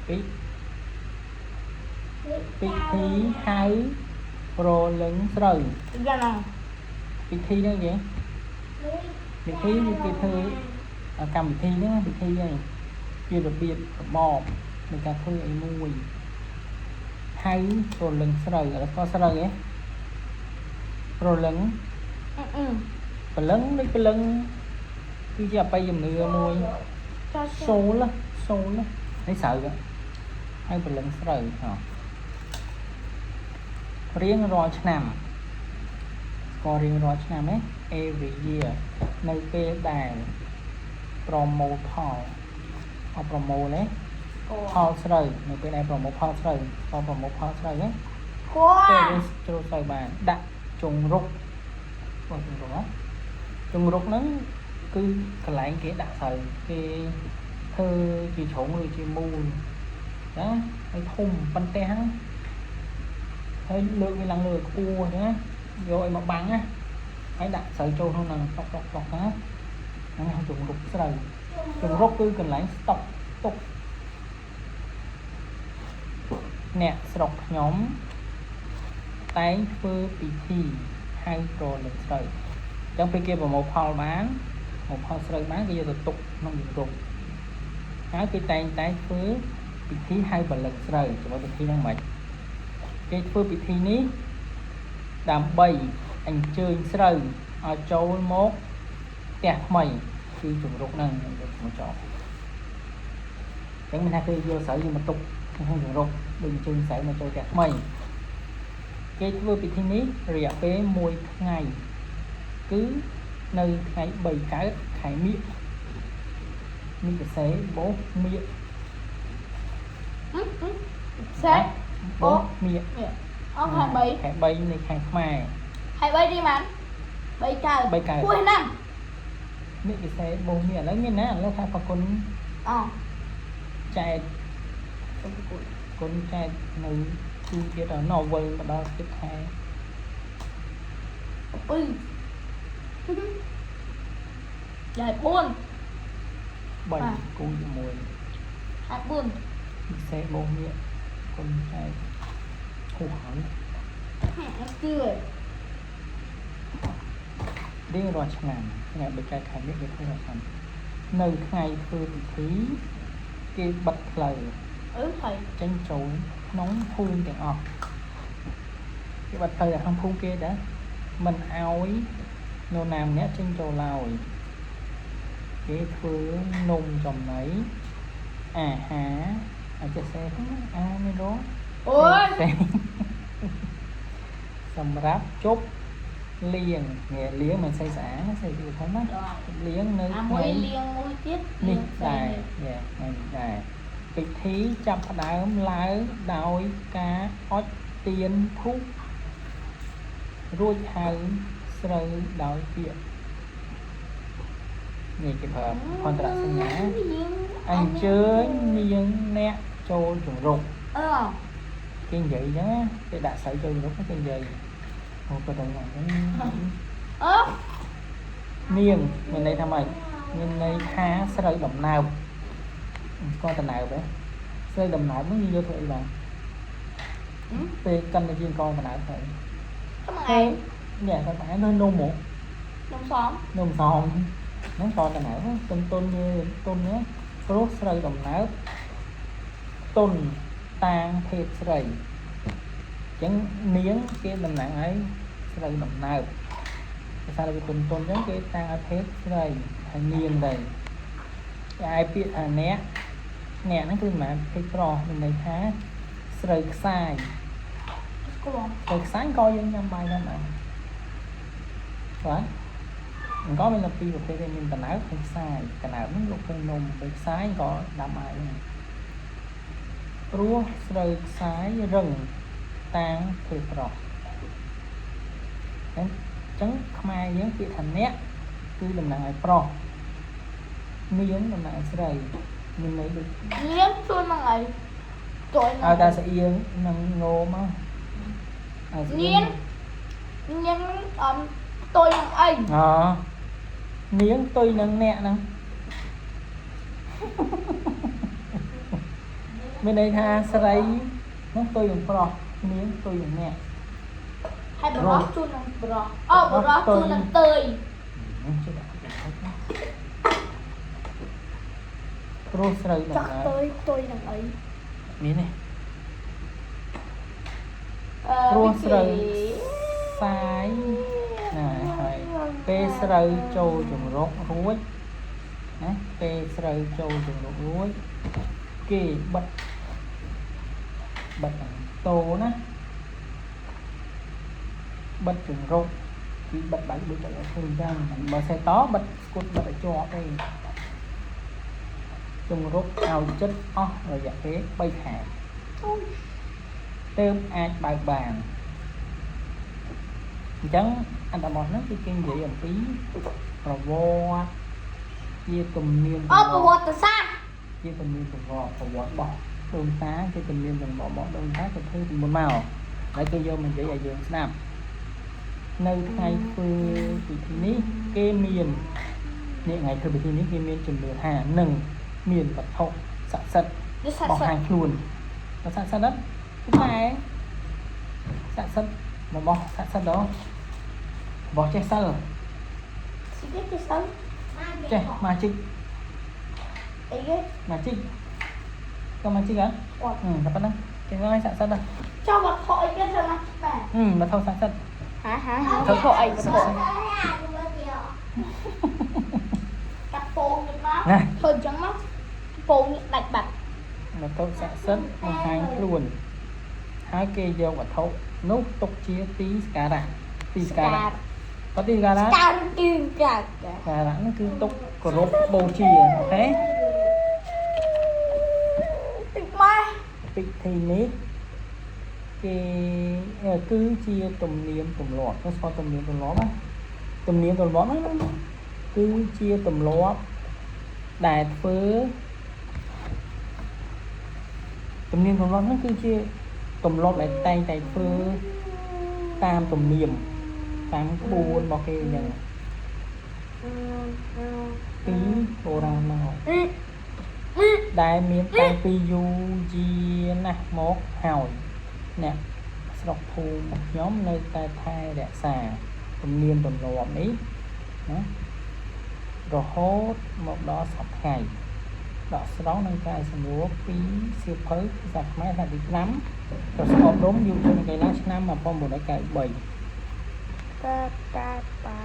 ពិពិធីហៅប្រលឹងស្រូវ យ៉ាងណា ពិធីហ្នឹងគេពិធីគឺគេធ្វើកម្មវិធីហ្នឹងពិធីហ្នឹងជារបៀបរបបនៃការធ្វើអីមួយហៅប្រលឹងស្រូវឥឡូវស្គាល់ស្រូវទេប្រលឹង អឺអឺ ព្រលឹងដូចព្រលឹងគឺជាអបិយជំនឿមួយ ចា សូលសូលនេះស្រូវហៅព្រលឹងស្រូវហ៎រៀងរាល់ឆ្នាំស្គាល់រៀងរាល់ឆ្នាំទេ every year នៅពេលដែលប្រមូលផលអត់ប្រមូលទេផលស្រូវនៅពេលដែលប្រមូលផលស្រូវក៏ប្រមូលផលស្រូវទេ គួ ពេលយើងជ្រុលស្រូវបានដាក់ជង្រុកបងជង្រុកហ៎ជង្រុកហ្នឹងគឺកន្លែងគេដាក់ស្រូវគេធ្វើជាជ្រុងឬជាមូលណាហើយធំប៉ុន្តែហ្នឹងហើយលើកវាឡើងលើខ្ពស់អញ្ចឹងណាយកឲ្យមកបាំងណាហើយដាក់ស្រូវចូលក្នុងហ្នឹងតុកតុកតុកណាហ្នឹងហៅជង្រុកស្រូវជង្រុកគឺកន្លែងស្តុកទុកអ្នកស្រុកខ្ញុំ តែងធ្វើពិធីហៅប្រលឹងស្រូវអញ្ចឹងពេលគេប្រមូលផលបានប្រមូលផលស្រូវបានគេយកទៅទុកក្នុងជង្រុកហើយគេតែងតែធ្វើពិធីហៅព្រលឹងស្រូវជាមួយពិធីហ្នឹងមិនគេធ្វើពិធីនេះដើម្បីអញ្ជើញស្រូវឲ្យចូលមកផ្ទះថ្មីគឺជង្រុកហ្នឹងយកមកចោលអញ្ចឹងមានថាគេយកស្រូវយកមកទុកក្នុងជង្រុកដូចអញ្ជើញស្រូវមកចូលផ្ទះថ្មី គេធ្វើពិធីនេះរយៈពេល1ថ្ងៃគឺនៅថ្ងៃ3កើតខែមិញមិញកសេបោសមៀក សេ បោសមៀក នេះអស់ខែ3 ខែ3នៃខែខ្មែរ ខែ3ទីម៉ាន3កើត 3កើត គួយហ្នឹង មិញកសេបោសមៀកឥឡូវមានណាឥឡូវថាប្រគុណ អ ចែកគុណចែកនៅគូទៀតដល់ណវិលមកដល់ទៀតខែ អុយយ៉ា4 3គូជាមួយ ខែ4 មិញកសេបោសមៀកគុណចែកហួសហើយ ជឿ រៀងរាល់ឆ្នាំថ្ងៃបិកាខែនេះគេធ្វើរាល់ឆ្នាំនៅថ្ងៃធ្វើពិធីគេបិទផ្លូវ អឺហើយ ចេញចូលក្នុងភូមិទាំងអស់គេបិទផ្លូវនៅក្នុងភូមិគេដែរមិនឲ្យនរណាម្នាក់ចេញចូលឡើយគេធ្វើនំចំណីអាហារអាចចេះសេហ្នឹងអាមានរង អូយ សេសម្រាប់ជប់លៀងងាលៀងមិនស្អីស្អាតស្អីគឺធំណាលៀងនៅ អាមួយ ថ្ងៃ លៀងមួយទៀត នេះដែរយ៉ាថ្ងៃនេះដែរពិធីចាប់ផ្ដើមឡើងដោយការអុជទៀនធូបរួចហៅស្រូវដោយពាក្យនេះគេប្រើផន្តរសញ្ញាអញ្ជើញនាងអ្នកចូលជង្រុក អឺ គេនិយាយអញ្ចឹងណាគេដាក់ស្រូវចូលជង្រុកគេនិយាយអូក៏ដល់ហ្នឹង អឺ នាងមានន័យថាម៉េចមានន័យថាស្រូវដំណើបស្គាល់ដំណើបទេស្រូវដំណើបហ្នឹងយើងយកធ្វើអីបានពេលកិនទៅជាងកងដំណើបទៅ ធ្វើឯង នេះតែឯងនៅនំហ៎ នំសំ នំសំហ្នឹងកងដំណើបទុនទុនយើងទុននេះព្រោះស្រូវដំណើបទុនតាងភេទស្រីអញ្ចឹងនាងគេតំណាងឲ្យស្រូវដំណើប ភាសាវាទុនទុនអញ្ចឹងគេតាំងឲ្យភេទស្រីហើយនាងដែរឯពាក្យថាអ្នកអ្នកហ្នឹងគឺមិនមែនភេទប្រុសមានន័យថាស្រូវខ្សាយ ស្គាល់ ស្រូវខ្សាយក៏យើងញ៉ាំបាយដែរបាទបាទអង្គមានតែពីរប្រភេទទេមានតំណើបនិងខ្សាយតំណើបហ្នឹងលោកធ្វើនំពេលខ្សាយក៏ដាំបាយដែរព្រោះស្រូវខ្សាយរឹងតាងភេទប្រុសអញ្ចឹងខ្មែរយើងពាក្យថាអ្នកគឺតំណាងឲ្យប្រុសនាងតំណាងឲ្យស្រីមានន័យដូច លៀងខ្លួនហ្នឹងឯងជួយ ឲ្យតែស្អៀងនិងងោមកឲ្យស្អៀ ញៀនញៀនអមទុយនឹងអី អនាងទុយនឹងអ្នកហ្នឹង មានន័យថាស្រីនឹងផ្ទុយនឹងប្រុសនាងផ្ទុយនឹងអ្នក ហើយបរោះជួននឹងបរោះអូបរោះជួននឹងតើយ នឹងជិះដាក់ទៅព្រោះស្រូវ ច ដំណើរ កតើយតើយនឹងអី មានទេ អឺ ព្រោះស្រូវសាយណាហើយពេលស្រូវចូលជំរករួចណាពេលស្រូវចូលជំរករួចគេបិទបិទអាតោណាបិទជំរកគឺបិទបាច់ដូចតែធ្វើអញ្ចឹងបើសេតបិទស្គត់បិទឲ្យជាប់ទេជំរកឲ្យចិត្តអស់រយៈពេល3ខែទើបអាចបើកបានអញ្ចឹងអត្ថបទហ្នឹងគឺគេនិយាយអំពីប្រវត្តិជាទំនៀម អូប្រវត្តិសាស្ត្រ ជាទំនៀមទម្លាប់ប្រវត្តិរបស់ដូនតាជាទំនៀមទម្លាប់របស់ដូនតាក៏ធ្វើពីមុនមកហើយគេយកមកនិយាយឲ្យយើងស្ដាប់នៅថ្ងៃធ្វើពិធីនេះគេមាននេះថ្ងៃធ្វើពិធីនេះគេមានជំនឿថានឹងមានវត្ថុស័ក្តិសិទ្ធិ នេះសាស្ បង្ ត្រ ហាញខ្លួនបើស័ក្តិសិទ្ធិហ្នឹងគឺតែស័ក្តិសិទ្ធិរបស់ស័ក្តិសិទ្ធិដល់របស់ចេះសិល ស្អីគេសិល ចេះ magic អីគេ magic ក៏ magic ហ៎ អត់ អឺតែប៉ុណ្ណឹងចេះហើយស័ក្តិសិទ្ធិ ចង់វត្ថុអីគេធ្វើមកបាទ ហឹមមកថោស័ក្តិសិទ្ធិ ហាហាវត្ថុអីវត្ថុកាត់ពងនេះមក ណា ធ្វើអញ្ចឹងមកពងនេះដាច់បាត់ វត្ថុស័ក្តិសិទ្ធិបង្ហាញខ្លួនហើយគេយកវត្ថុនោះទុកជាទីសក្ការៈទីសក្ការៈបើទីសក្ការៈ ការគឺកាត់ សក្ការៈហ្នឹងគឺទុកគោរពបូជាអូខេ ទឹកមក ពិធីនេះគេគឺជាទំនៀមទម្លាប់នោះស្គាល់ទំនៀមទម្លាប់ណាទំនៀមទម្លាប់ហ្នឹងគឺជាទម្លាប់ដែលធ្វើទំនៀមទម្លាប់ហ្នឹងគឺជាទម្លាប់ដែលតែងតែធ្វើតាមទំនៀមតាមក្បួនរបស់គេអញ្ចឹងពីបុរាណមក ដែលមានតាំងពីយូរយារណាស់មកហើយអ្នកស្រុកភូមិខ្ញុំនៅតែថែរក្សាទំនៀមទម្លាប់នេះណារហូតមកដល់សប្តាហ៍ថ្ងៃដកស្រង់នឹងកែសម្រួលពីសៀវភៅភាសាខ្មែរថ្នាក់ទី5ក្រសួងអប់រំយុវជននិងកីឡាឆ្នាំ1993 តាតាតា